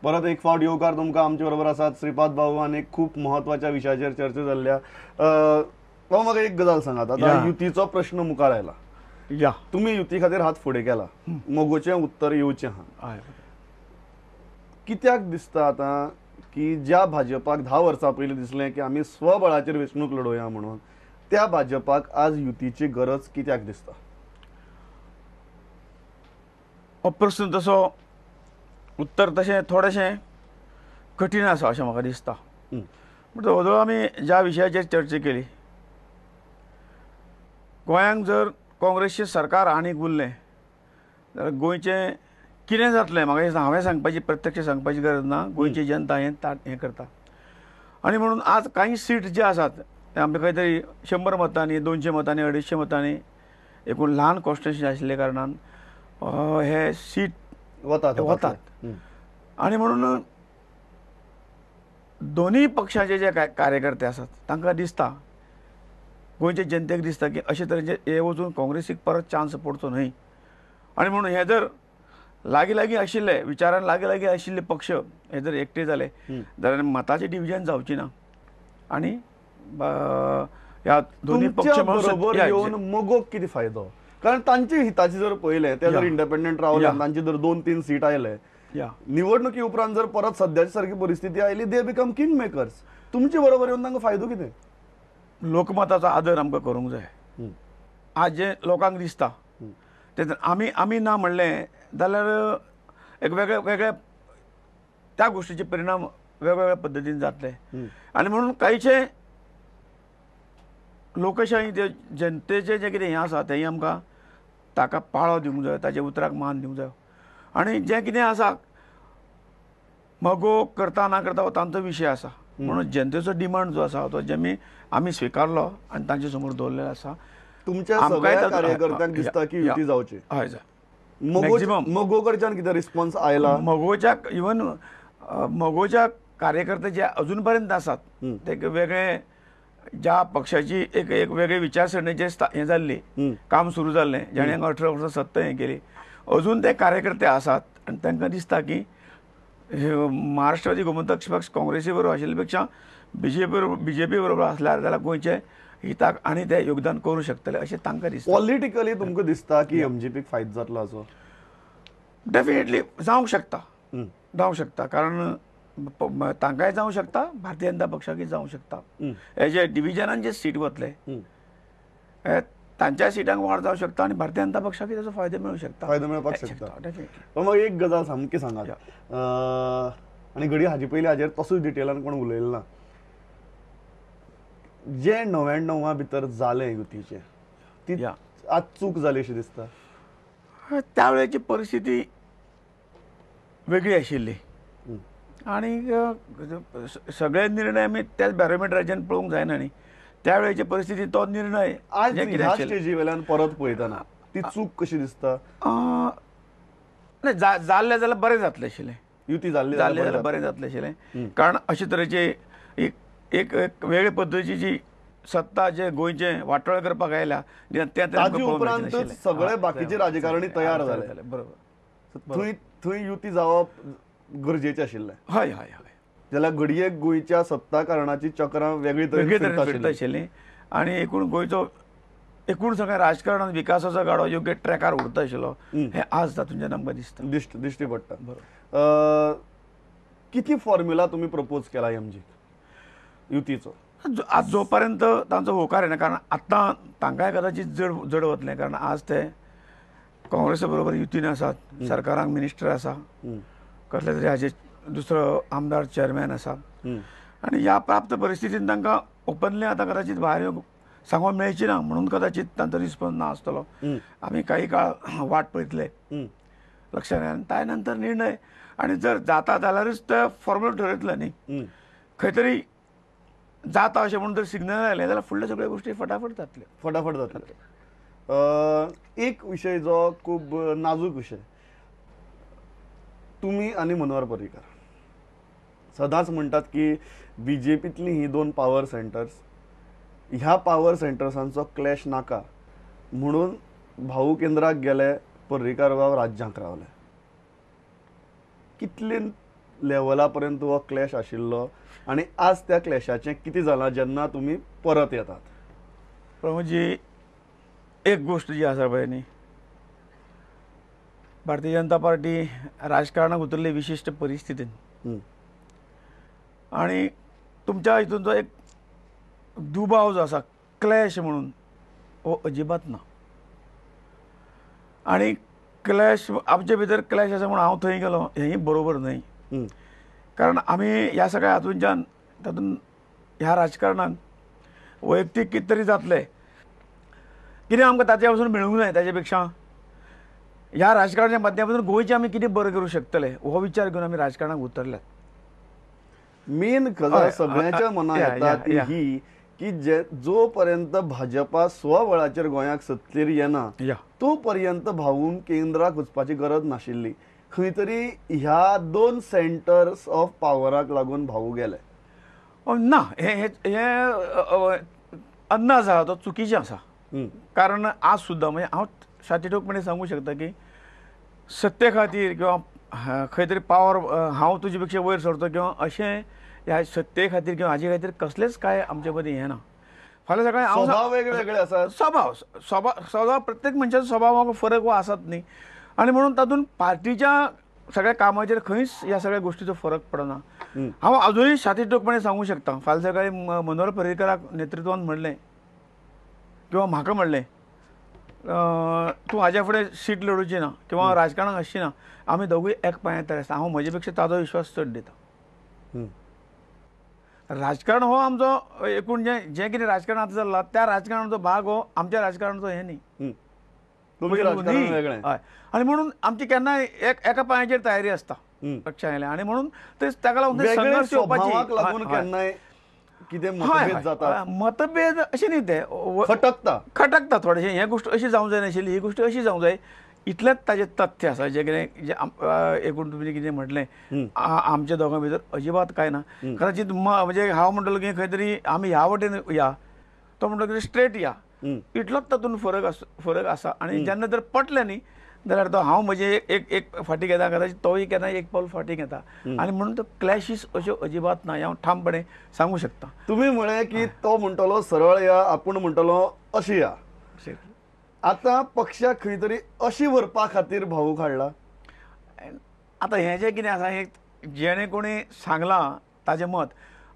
परत एक फावट येवकार तुमकां आमचे बरोबर आसात श्रीपाद भाऊ आनी खूब म्हत्वाच्या विशयाचेर चर्चा जाल्ल्या. भाऊ म्हाका एक गजाल सांगात, आतां युतीचो प्रश्न मुखार आयला, या तुमी युती खातीर हात फुडें केला, मगोचें उत्तर येवचें आहा, कित्याक दिसता आतां की ज्या भाजपाक 10 वर्सां पयलीं दिसलें की आमी स्वबळाचेर वेंचणूक लडोवया म्हणून, त्या भाजपाक आज युतीची गरज कित्याक दिसता? हो प्रश्न तसो उत्तर तशें थोडेशें कठीण आसा अशें म्हाका दिसता. पूण जवळ आमी ज्या विशयाचेर चर्चा केली, गोंयांक जर काँग्रेसचें सरकार आनीक उरलें जाल्यार गोंयचें कितें जातलें म्हाका दिसता हांवें सांगपाची, प्रत्यक्ष सांगपाची गरज ना. गोंयची जनता हें हें करता आनी म्हणून आज कांय सीट जे आसात ते आमकां खंय तरी 100 मतांनी, 200 मतांनी, 250 मतांनी एकूण ल्हान कॉन्स्टिट्युएन्सी आशिल्ल्या कारणान हे सीट वतात वतात. आनी म्हणून दोनूय पक्षाचे जे कार्यकर्ते आसात तांकां दिसता, गोंयचे जनतेक दिसता की अशे तरेचे हे वचून काँग्रेसीक परत चान्स पडचो न्हय. आनी म्हणून हे जर लागीं लागीं आशिल्ले विचारान लागीं लागीं आशिल्ले पक्ष हे जर एकटे जाले जाल्यार मताचें डिविजन जावची ना आनी ह्या दोनूय पक्ष बरोबर येवन मगोक कितें फायदो? कारण तांचे हिताचे जर पळयलें ते जर इंडिपेंडंट रावले, तांचे जर 2-3 सीट आयले, निवडणुकी उपरांत जर परत सद्याची सारकी परिस्थिती आयली, they become king makers. तुमचे बरोबर येवन तांकां फायदो कितें? लोकमताचो आदर आमकां करूंक जाय. आज जें लोकांक दिसता ते आमी आमी ना म्हणलें जाल्यार एक वेगळे वेगळे त्या गोश्टीचे परिणाम वेगवेगळ्या पद्दतीन जातले. आनी म्हणून कांयचे लोकशाही जे जनतेचें जें कितें हें आसा तेंय आमकां ताका पाळो दिवंक जाय, ताच्या उतराक मान दिवंक जाय. आनी जें कितें आसा मगो करता ना करता हो तांचो विशय आसा. म्हणून जनतेचो डिमांड जो आसा तो जेमी आमी स्विकारलो आनी तांचे समोर दवरलेलो आसा. तुमच्या सगळ्या कार्यकर्त्यांक दिसता की युती जावची? हय जाय. मगो कडच्यान कितें रिस्पॉन्स आयला? मगोच्या इवन मगोच्या कार्यकर्ते जे अजून पर्यंत आसात ते वेगळे ज्या पक्षाची एक एक वेगळे विचारसरणीचे हें जाल्ली काम सुरू जाल्लें, जाणें 18 वर्सां सत्ता हें केली, अजून ते कार्यकर्ते आसात आनी तांकां दिसता की महाराष्ट्रवादी गोमंतक पक्ष काँग्रेसी बरोबर आशिल्ले पेक्षा बीजेपी बरोबर आसल्यार जाल्यार गोंयचे हिताक आनी ते योगदान करूं शकतले अशें तांकां दिसता. पॉलिटिकली तुमकां दिसता की एमजीपीक फायदो जातलो असो? डेफिनेटली जावंक शकता, जावंक शकता. कारण तांकांय जावंक शकता, भारतीय जनता पक्षाकय जावंक शकता. हे जे डिविजनान जे सीट वतले हे तांच्या सिटांक वाड जावंक शकता आनी भारतीय जनता पक्षाकय ताचो फायदो मेळूंक शकता, फायदो मेळपाक शकता. मग एक गजाल सामकी सांगात, आनी घडये हाजे पयलीं हाजेर तसोच डिटेलान कोण उलयलें ना, जे 99 भितर जालें युतीचें ती आज चूक जाली अशी दिसता? त्या वेळेची परिस्थिती वेगळी आशिल्ली आनी सगळे निर्णय आमी त्याच बॅरोमिटराचेर पळोवंक जायना न्ही. त्या वेळेची परिस्थिती तो निर्णय आज ह्या स्टेजी वेल्यान परत पळयतना ती चूक कशी दिसता? नाही, जाल्लें जाल्यार बरें जातलें आशिल्लें, युती जाल्ली जाल्यार बरें जातलें आशिल्लें. कारण अशे तरेचे एक एक वेगळे पद्दतीची जी सत्ता जे गोंयचें वाटोळ करपाक आयल्या ताजे उपरांत सगळे बाकीचे राजकारणी तयार जाले. बरोबर, थंय थंय युती जावप गरजेचें आशिल्लें. हय हय हय, जाल्यार घडये गोंयच्या सत्ता कारणाची चक्रां वेगळी तरेन फिरता आशिल्लीं आनी एकूण गोंयचो एकूण सगळ्या राजकारणान विकासाचो गाडो योग्य ट्रॅकार उरता आशिल्लो. हें आज तातूंतल्यान आमकां दिसता, दिश्टी पडटा. बरोबर. कितें फॉर्म्युला तुमी प्रपोज केला एमजी युतीचो? आज जो पर्यंत तांचो होकार येना, कारण आतां तांकांय कदाचित जड जड वतलें, कारण आज ते काँग्रेसा बरोबर युतीन आसात, सरकारांक मिनिस्टर आसा, कसले तरी हाजे दुसरो आमदार चेअरमॅन आसा आनी ह्या प्राप्त परिस्थितीन तांकां ओपनली आतां कदाचित भायर येवंक सांगूंक मेळची ना, म्हणून कदाचित तांचो रिस्पॉन्स ना आसतलो. आमी काही काळ वाट पळयतले लक्षात, आनी त्या नंतर निर्णय, आनी जर जाता जाल्यारूच ते फॉर्मल ठरयतले न्ही, खंय तरी जाता अशें म्हणून जर सिग्नल आयलें जाल्यार फुडल्यो सगळ्यो गोश्टी फटाफट जातल्यो, फटाफट जातल्यो. एक विशय जो खूब नाजूक विशय, तुमी आनी मनोहर पर्रीकर सदांच म्हणटात की बीजेपींतली ही 2 पावर सेंटर्स, ह्या पावर सेंटर्सांचो क्लॅश नाका म्हणून भाऊ केंद्राक गेले, पर्रीकार बाब राज्यांक रावले. कितले लेवला पर्यंत हो क्लॅश आशिल्लो आनी आज त्या क्लॅशाचें कितें जालां जेन्ना तुमी परत येतात? प्रमोदजी, एक गोश्ट जी आसा पळय न्ही, भारतीय जनता पार्टी राजकारणाक उतरली विशिश्ट परिस्थितीन आनी तुमच्या हितून जो एक दुबाव जो आसा क्लॅश म्हणून हो अजिबात ना. आनी क्लॅश आमचे भितर क्लॅश आसा म्हणून हांव थंय गेलो हेंय बरोबर न्हय, कारण आमी ह्या सगळ्या हातूंच्यान तातूंत ह्या राजकारणान वैयक्तीक कितें तरी जातलें, कितें आमकां ताचे पासून मेळूंक जाय, ताचे पेक्षा ह्या राजकारणाच्या माध्यमातून गोंयचें आमी कितें बरें करूं शकतले हो विचार घेवन आमी राजकारणाक उतरल्यात. मेन गजाल सगळ्यांच्या मनात येता ती ही की जे जो पर्यंत भाजपा स्वबळाचेर गोंयाक सत्तेर येना तो पर्यंत भाऊन केंद्राक वचपाची गरज नाशिल्ली. खंय तरी ह्या दोन सेंटर्स ऑफ पावराक लागून भाऊ गेले ना, हे अंदाज आहा तो चुकीचो आसा. कारण आज सुद्दां म्हणजे हांव सातीठोकपणे सांगू शकता की सत्ते खातीर किंवा खंय तरी पावर हांव तुजे पेक्षा वयर सरतो किंवा अशें ह्या सत्ते खातीर किंवा हाजे खातीर कसलेंच कांय आमचे मदीं हें ना. फाल्यां सकाळीं स्वभाव वेगवेगळे आसा, स्वभाव स्वभाव स्वभाव प्रत्येक मनशाचो स्वभाव फरक हो आसात न्ही, आनी म्हणून तातूंत पार्टीच्या सगळ्या कामाचेर खंयच ह्या सगळ्या गोश्टीचो फरक पडना. हांव आजुनूय सातीठोकपणे सांगू शकता, फाल्यां सकाळीं मनोहर पर्रीकराक नेतृत्वान म्हणलें किंवा म्हाका म्हणलें तूं हाज्या फुडें सीट लडोवची ना किंवा राजकारणाक आसची ना, आमी दोगूय एक पांयार तयार आसता. हांव म्हजे पेक्षा ताजो विश्वास चड दिता. राजकारण हो आमचो एकूण जें जें कितें राजकारण आतां चल्लां त्या राजकारणाचो भाग हो आमच्या राजकारणाचो हें न्ही, हय. आनी म्हणून आमची केन्नाय एका पांयाचेर तयारी आसता लक्षांत आयलें, आनी म्हणून ते ताका लागून संघर्श येवपाची केन्नाय कितें मतभेद जाता, मतभेद अशें न्ही, ते खटकता खटकता थोडेशें, हें गोश्ट अशी जावंक जायनाशिल्ली, ही गोश्ट अशी जावंक जाय, इतलेंच ताजें तथ्य आसा. जें कितें जें एकूण तुमी कितें म्हटलें आमच्या दोगां भितर अजिबात कांय ना. कदाचित म्हणजे हांव म्हणटलो की खंय तरी आमी ह्या वटेन या, तो म्हणटलो की स्ट्रेट या, इतलोच तातूंत फरक आसा. आनी जेन्ना जर पटलें न्ही जाल्यार तो हांव म्हजें एक एक फाटीं घेता, कदाचित तोय केन्ना एक पावल फाटीं घेता, आनी म्हणून तो क्लॅशीस अश्यो अजिबात ना हें हांव ठामपणे सांगू शकता. तुमी म्हळें की तो म्हणटलो सरळ या, आपूण म्हणटलो अशी या, आतां पक्षाक खंय तरी अशी व्हरपा खातीर भाऊ काडला. आतां हें जें कितें आसा हें जेणें कोणी सांगलां ताजें मत,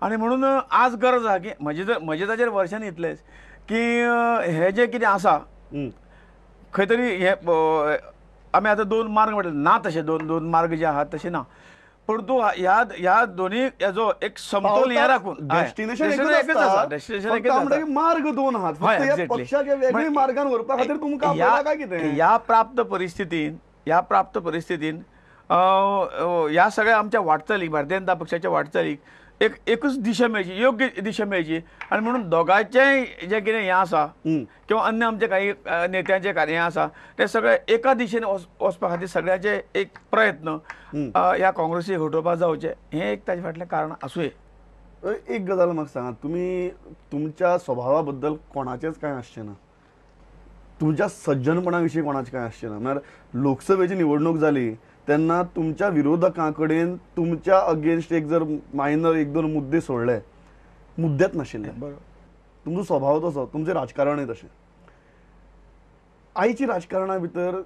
आनी म्हणून आज गरज आसा की म्हजें ताजेर वर्षान इतलेंच की हें जें कितें आसा खंय तरी हे आमी आतां दोन मार्ग म्हटले ना, तशें दोन दोन मार्ग जे आहात तशें ना, परंतु ह्या ह्या दोन्ही हेजो एक समतोल हें राखून डेस्टिनेशन एकच आसा, डेस्टिनेशन एकच आसा, मार्ग दोन आहात, पक्षाक वेगळी मार्गान व्हरपा खातीर तुमकां काय कितें ह्या प्राप्त परिस्थितीन ह्या सगळ्या आमच्या वाटचालीक, भारतीय जनता पक्षाच्या वाटचालीक एक एकूच दिशा मेळची, योग्य दिशा मेळची, आनी म्हणून दोगांचेंय जें कितें हें आसा किंवा अन्य आमचे काही नेत्यांचें कार्य हें आसा तें सगळें एका दिशेन वचपा खातीर सगळ्यांचे एक प्रयत्न ह्या काँग्रेसीक हटोवपाक जावचें हें एक ताजे फाटलें कारण आसूं. एक गजाल म्हाका सांगात, तुमी तुमच्या स्वभावा बद्दल कोणाचेंच कांय आसचें ना, तुमच्या सज्जनपणा विशीं कोणाचें कांय आसचें ना. म्हळ्यार लोकसभेची निवडणूक जाली तेन्ना तुमच्या विरोधकां कडेन तुमच्या अगेन्स्ट एक जर मायनर एक दोन मुद्दे सोडले, मुद्देच नाशिल्ले. तुमचो स्वभाव तसो, तुमचें राजकारणय तशें. आयची राजकारणा भितर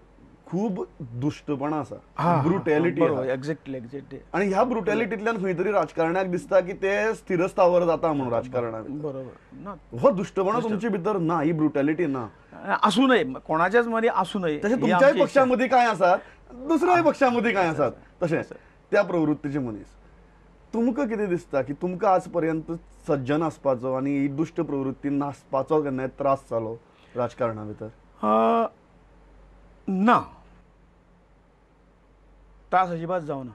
खूब दुश्टपणा आसा, ब्रुटॅलिटी. Exactly exactly. आनी ह्या ब्रुटॅलिटींतल्यान खंय तरी राजकारण्याक दिसता की ते स्थिरस्थावर जाता म्हणून राजकारणाक. बरोबर. हो दुश्टपणा तुमचे भितर ना, ही ब्रुटॅलिटी ना, आसूं नये, कोणाच्याच मदीं आसूं नये. तशें तुमच्याय पक्षा मदीं कांय आसात, दुसऱ्याय पक्षा मदीं कांय आसात तशें त्या प्रवृत्तीचे मनीस. तुमकां कितें दिसता की तुमकां आज पर्यंत सज्जन आसपाचो आनी ही दुश्ट प्रवृत्ती नासपाचो केन्नाय त्रास जालो राजकारणा भितर? ना, त्रास अजिबात जावना.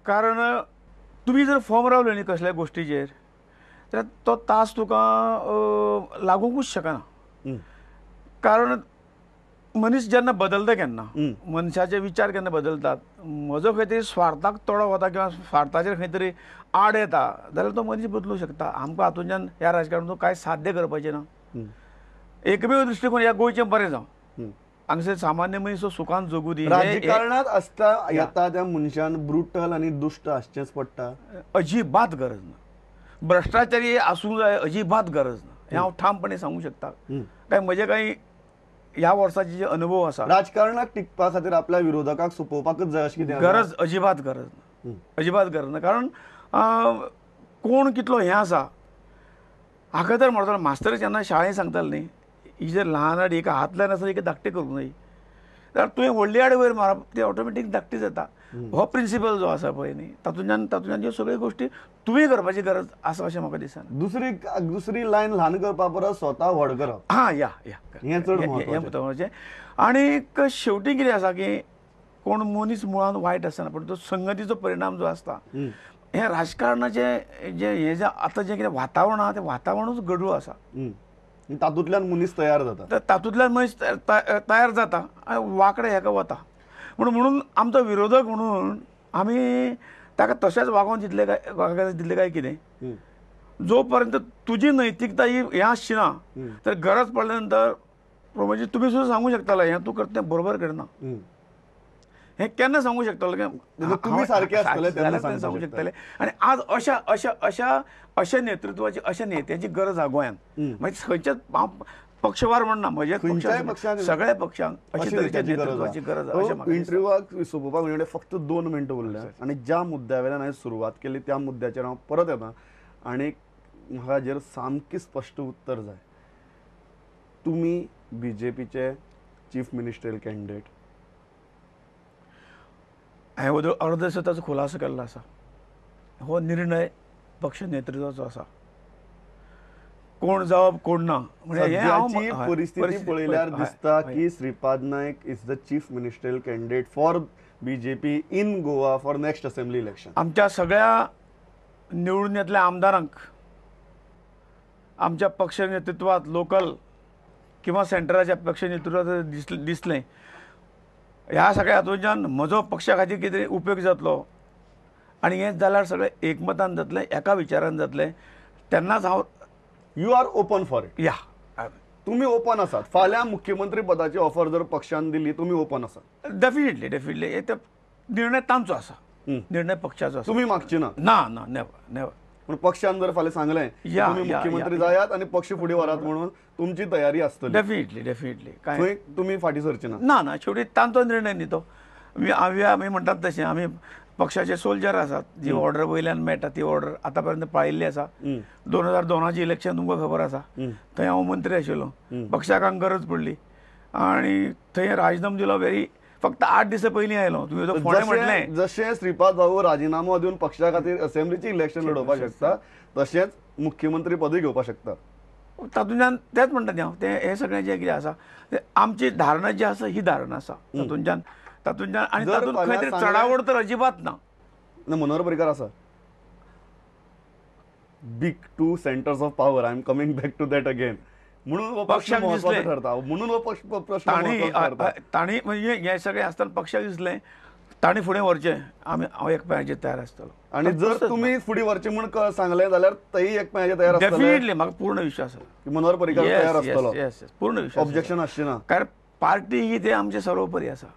कारण तुमी जर फॉर्म रावले न्ही कसल्याय गोश्टीचेर जाल्यार तो तास तुका लागूंकूच शकना. कारण मनीस जेन्ना बदलता केन्ना, मनशाचे विचार केन्ना बदलतात, म्हजो खंय तरी स्वार्थाक तोडो वता किंवा स्वार्थाचेर खंय तरी आड येता जाल्यार तो मनीस बदलूंक शकता. आमकां हातूंतल्यान ह्या राजकारणांतून कांय साध्य करपाचें ना. एकमेव दृश्टिकोन ह्या गोंयचें बरें जावं, हांगसर सामान्य मनीस सुखान जगू दी. राजकारणात आसता येता त्या मनशान ब्रुटल आनी दुश्ट आसचेंच पडटा, अजिबात गरज ना. भ्रश्टाचारी आसूंक जाय अजिबात गरज ना, हें हांव ठामपणे सांगूंक शकता. काय म्हजे कांय ह्या वर्साचे जे अनुभव आसा, राजकारणाक टिकपा खातीर आपल्या विरोधकाक सोंपोवपाकच जाय अशें कितें गरज, अजिबात गरज ना, अजिबात गरज ना. कारण कोण कितलो हें आसा हाका तर म्हणटलो मास्तर जेन्ना शाळेंत सांगताले न्ही, ही जर ल्हान आड एका हात लायन आसा एका धाकटी करूंक जाय, जाल्यार तुवें व्हडली आड वयर मारप ती ऑटोमॅटीक धाकटी जाता. हो प्रिंसिपल जो आसा पळय न्ही, तातूंतल्यान तातूंतल्यान ह्यो सगळ्यो गोश्टी तुवें करपाची गरज आसा अशें म्हाका दिसना. दुसरी दुसरी लायन ल्हान करपा परस स्वता व्हड करप, हां या या हें चड हें म्हत्वाचें. आनी शेवटी कितें आसा की कोण मनीस मुळान वायट आसना, पूण तो संगतीचो परिणाम जो आसता, हें राजकारणाचें जें हें जें आतां जें कितें वातावरण आसा तें वातावरणूच गडूळ आसा, तातूंतल्यान मनीस तयार जाता, तातूंतल्यान मनीस तयार जाता आनी वांकडे हेका वता. म्हणून आमचो विरोधक म्हणून आमी ताका तशेंच वागोवन दितले काय वागोवन दितले काय कितें, जो पर्यंत तुजी नैतिकता ही हें आसची ना तर गरज पडल्या नंतर म्हणजे तुमी सुद्दां सांगू शकताले हें तूं करता तें बरोबर करना, हें केन्ना सांगू शकतलो तुमी सारके आसतले तेन्ना सांगू शकतले. आनी आज अशा अशा अशा अशा नेतृत्वाची अशा नेत्याची गरज आसा गोंयांत. मागीर खंयच्याच पक्षवार म्हणना, म्हज्या सगळ्या पक्षांक अशे तरेच्या नेतृत्वाची गरज आसा. इंटरव्यूआक सोंपोवपाक म्हणजे फक्त 2 मिनटां उरल्या आनी ज्या मुद्द्या वेल्यान हांवें सुरवात केली त्या मुद्द्याचेर हांव परत येता आनी म्हाका हाजेर सामकी स्पश्ट उत्तर जाय. तुमी बीजेपीचे चीफ मिनिस्ट्रियल कॅन्डिडेट, हांवें वदळ अर्दसो ताचो खुलासो केल्लो आसा. हो निर्णय पक्ष नेतृत्वाचो आसा, कोण जावप कोण ना. म्हणजे परिस्थिती पळयल्यार दिसता की Shripad Naik is the chief ministerial candidate for BJP in Goa for next assembly election. आमच्या सगळ्या निवडून येतल्या आमदारांक आमच्या पक्ष नेतृत्वात लोकल किंवा सेंट्रलाच्या पक्ष नेतृत्वात दिसलें ह्या सगळ्या हातूंतल्यान म्हजो पक्षा खातीर कितें उपयोग जातलो आनी हें जाल्यार सगळें एकमतान जातलें, एका विचारान जातलें, तेन्नाच हांव. You are open for it? या, तुमी ओपन आसात. फाल्यां मुख्यमंत्री पदाची ऑफर जर पक्षान दिली तुमी ओपन आसात? डेफिनेटली डेफिनेटली, ते निर्णय तांचो आसा, निर्णय पक्षाचो आसा, तुमी मागची ना? ना ना, नेवर नेवर. पूण पक्षान जर फाल्यां सांगलें तुमी मुख्यमंत्री जायात आनी पक्ष फुडें व्हरात म्हणून तुमची तयारी आसतली? डेफिनेटली डेफिनेटली, काय तुमी फाटीं सरची ना? ना ना, शेवटी तांचो निर्णय न्ही तो. आमी म्हणटात तशें आमी पक्षाचे सोल्जर आसात, जी ऑर्डर वयल्यान मेळटा ती ऑर्डर आतां पर्यंत पाळिल्ली आसा. 2002 इलेक्शन तुमकां खबर आसा, थंय हांव मंत्री आशिल्लो, पक्षाक हांगा गरज पडली आनी थंय राजिनामो दिलो. व्हेरी फक्त 8 दिसां पयलीं आयलो. तुमी फोंडें म्हटलें जशें श्रीपाद भाऊ राजिनामो दिवन पक्षा खातीर असेंब्लीची इलेक्शन लडोवपाक शकता तशेंच मुख्यमंत्री पदूय घेवपाक शकता. तातूंतल्यान तेंच म्हणटा न्ही हांव, तें हें सगळें जें कितें आसा तें आमची धारणा जी आसा ही धारणा आसा तातूंतल्यान तातूंतल्यान आनी तातूंत खंय तरी चडावड तर अजिबात ना. मनोहर पर्रीकार आसा, big two centres of power, I am coming back to that again, म्हणून हो पक्ष महत्वाचो ठरता, म्हणून हो पक्ष प्रश्न महत्वाचो. तांणी म्हणजे हें सगळें आसतना पक्षाक दिसलें तांणी फुडें व्हरचें, आमी हांव एक पांयाचेर तयार आसतलो. आनी जर तुमी फुडें व्हरचें म्हूण सांगलें जाल्यार तेय एक पांयाचेर तयार आसतले? डेफिनेटली, म्हाका पूर्ण विश्वास आसा मनोहर पर्रीकार तयार आसतलो. येस येस, पूर्ण विश्वास, ऑब्जेक्शन आसचें ना. कारण पार्टी ही ते आमचे सर्वोपरी आसा,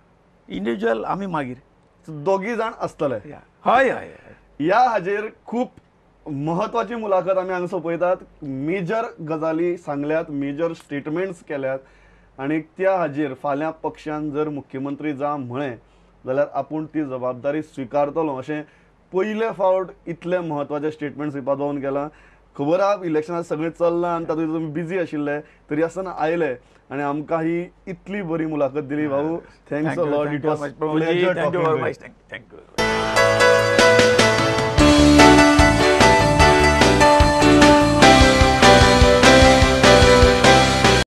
इंडिविज्युअल आमी मागीर दोगी जाण आसतले. हय हय, ह्या हाजेर खूब महत्वाची मुलाखत आमी हांगा सोंपयतात. मेजर गजाली सांगल्यात, मेजर स्टेटमेंट्स केल्यात आनी त्या हाजेर फाल्यां पक्षान जर मुख्यमंत्री जा म्हळें जाल्यार आपूण ती जबाबदारी स्विकारतलो अशें पयले फावट इतलें महत्वाचें स्टेटमेंट श्रीपाद भाऊन केलां. खबर आहा इलेक्शनाक सगळें चल्लां आनी तातूंत तुमी बिजी आशिल्ले तरी आसतना आयले आनी आमकां ही इतली बरी मुलाखत दिली भाऊ. Thanks a lot, it was pleasure talking to you. Thank you.